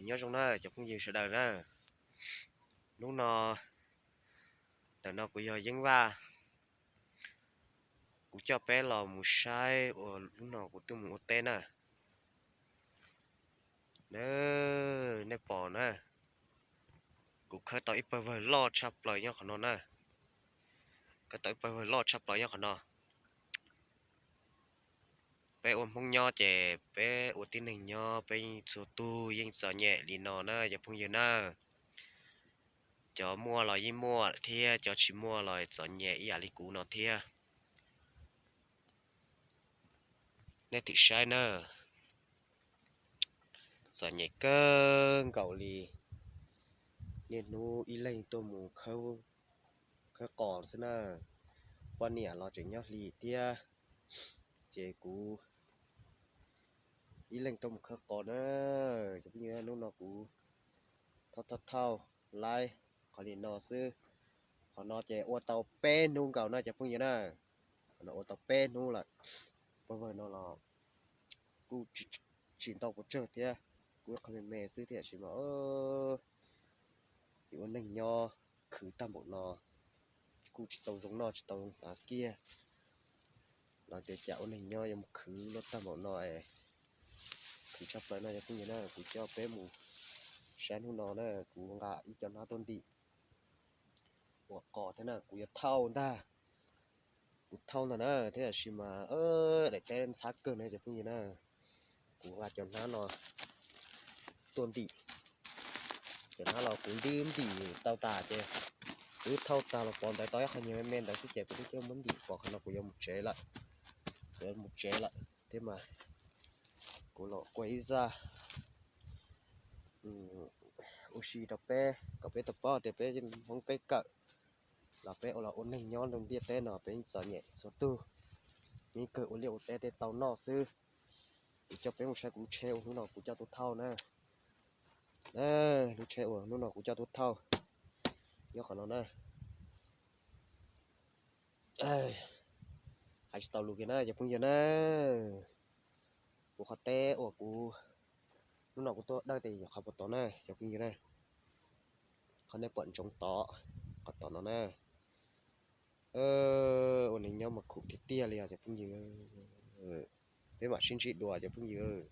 Nyob zoo na cov phooj ywg sawv daws na. Hnub no, ntawm no kuv yog Yeeb Vaj. Kuv coj peb los mus saib uas hnub no kuv twb mus ua teb na. Nej pom na, kuv khawb tau ib pawg vawg loj tshaj plaws nyob qhov no na. Khawb tau ib pawg vawg loj tshaj plaws nyob qhov no. Peb ua Hmoob nyob ces peb ua tib neeg nyob peb yeej txhua tug yeej txom nyem li no na cov phooj ywg na. Cov muaj los yeej muaj thiab cov tsis muaj los txom nyem ib yam li kuv no thiab. Nej thim saib na, txom nyem kawg nkaus li. Niaj hnub ib leeg tuaj mus khawb qos xwb na. Poj niam los tseem nyob hli thiab, ces kuv ib leeg tuaj mus khawb qos na. Cov phooj ywg, hnub no kuv thauj thauj thauj laib qhov li no xwb. Qhov no ces ua tau peb hnub nkaus na cov phooj ywg na. Qhov no ua tau peb hnub lawm. Pawg vawg no los kuj tsis ntau pes tsawg thiab, kuj ib qho me me xwb thiab tab sis mas ua neeg nyob khwv tag npaum no, kuj tsis tau zoo noj tsis tau zoo hnav kiag. Los tias cas ua neeg nyob yuav mus khwv luaj tag npaum no es khwv tshaj plaws no cov phooj ywg na. Kuv coj peb mus saib hnub no na, kuv nqa ib co hnab tuaj ntim ua qos thiab na, kuv yuav thauj ntag. Kuv thauj ntag na thiab tab sis mas daim teb ntxhab kawg na cov phooj ywg na. Kuv nqa cov hnab no tuaj ntim. Cov hnab los kuv ntim ntim tau tas ces kuv thauj tag los pov ntawd tau ib qho nyuag me me ntawd xwb ces kuv twb coj muab ntim pov qhov no kuv yuav mus tsev lawm. Kuv yuav mus tsev lawm thiab mas kuv los ua ib zaj ua si rau peb kom peb tau paub tias peb Hmoob peb kawm los peb ua los ua neeg nyob rau ntiaj teb no peb yeej txom nyem txhua tug, yeej kawg ua liaj ua teb tej tau noj xwb. Kuv coj peb mus saib kuv lub tsheb uas hnub no kuv coj tuaj thauj na. Lub tsheb uas hnub no kuv coj tuaj thauj nyob qhov no na. Hais tsis tau lus kiag na cov phooj ywg na. Kuv qhov teb uas kuv hnub no kuv tuaj dawj tes yog qhov puag tod na cov phooj ywg na. Qhov nej pom ntsoov tod, qhov tod no na. Ua neeg nyob mas khum tiag tiag li os cov phooj ywg. Peb mam sib ntsib dua cov phooj ywg.